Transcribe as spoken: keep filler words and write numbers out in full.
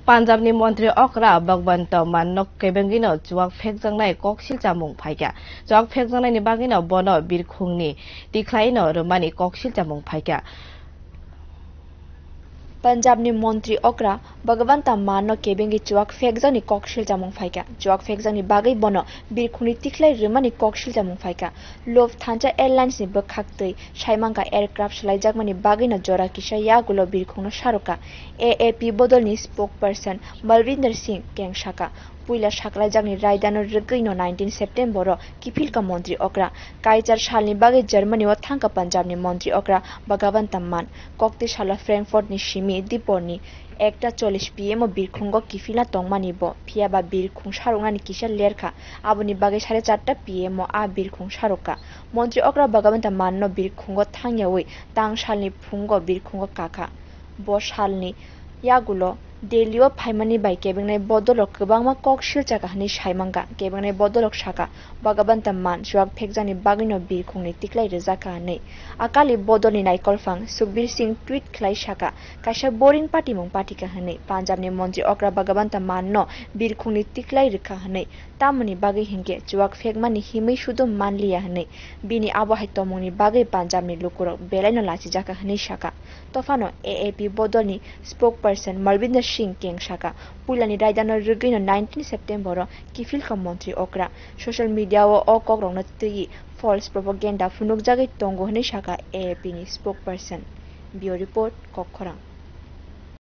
Punjabni montri okra Bhagwanta Manno kebengino chuak phekjaknai koksil chamung phaikha. Chuak phekjaknaini bagwino bono birkhungni tikhlaino rwmani koksil chamung phaikha. Punjabni montri okra Bhagwanta Manno kebengwi chuak phekjakni koksil chamung phaikha. Chuak phekjakni bagwi bono birkhungni tikhlai rwmani koksil chamung phaikha. Lufthansa Airlines ni bwkhak twi saimangkha aircraft swlaijakmani bagwino jora kisa yagulo birkhungno sarokha. A A P bodolni spokesperson Malvinder Singh Keng sakha, puila saklaijakni raidano rwgwino nineteen September o kiphilka montri okra. Kaichar salni bagwi Germany o thangkha Punjabni montri okra Bhagwanta Mann. Kokti salo Frankfurt ni simi diporni ekta chollish P M o birkhungo kiphilna tongmani bo, phiyaba birkhung saroknani kisa lerkha. Aboni bagwi sare charta P M o a birkhung sarokha. Montri okra Bhagwanta Manno birkhungo thangyawi tang salni phungo birkhungo kakha. Bo salni yagulo Delhi o phaimani bai kebengnai bodolrok kwbangma kok silchakha hwnwi saimangkha. Kebengnai bodolrok sakha, Bhagwanta Mann chuak phekjakni bagwino birkhungni tikhlai rwjakha hwnwi. Akali bodolni naikolphang Sukhbir Singh tweet khlai sakha, kaisa boring patimung patikha hwnwi. Punjabni montri okra Bhagwanta Manno birkhungni tikhlai rwkha hwnwi. Tamoni bagwi hinkhe chuak phekmani himwi sudu manliya hwnwi. Bini abo hai tongmungni bagwi Punjabni lukurok belaino lachijakha hwnwi sakha. Tophano A A P bodolni spokesperson Malvinder Singh Keng sakha, puilani raidano rwgwino nineteen September o kiphilka montri okra. Social media o o kokrokno twiwi false propaganda phunukjagwi tongo hwnwi sakha A A P ni spokesperson. Bureau Report, Kokkhorang.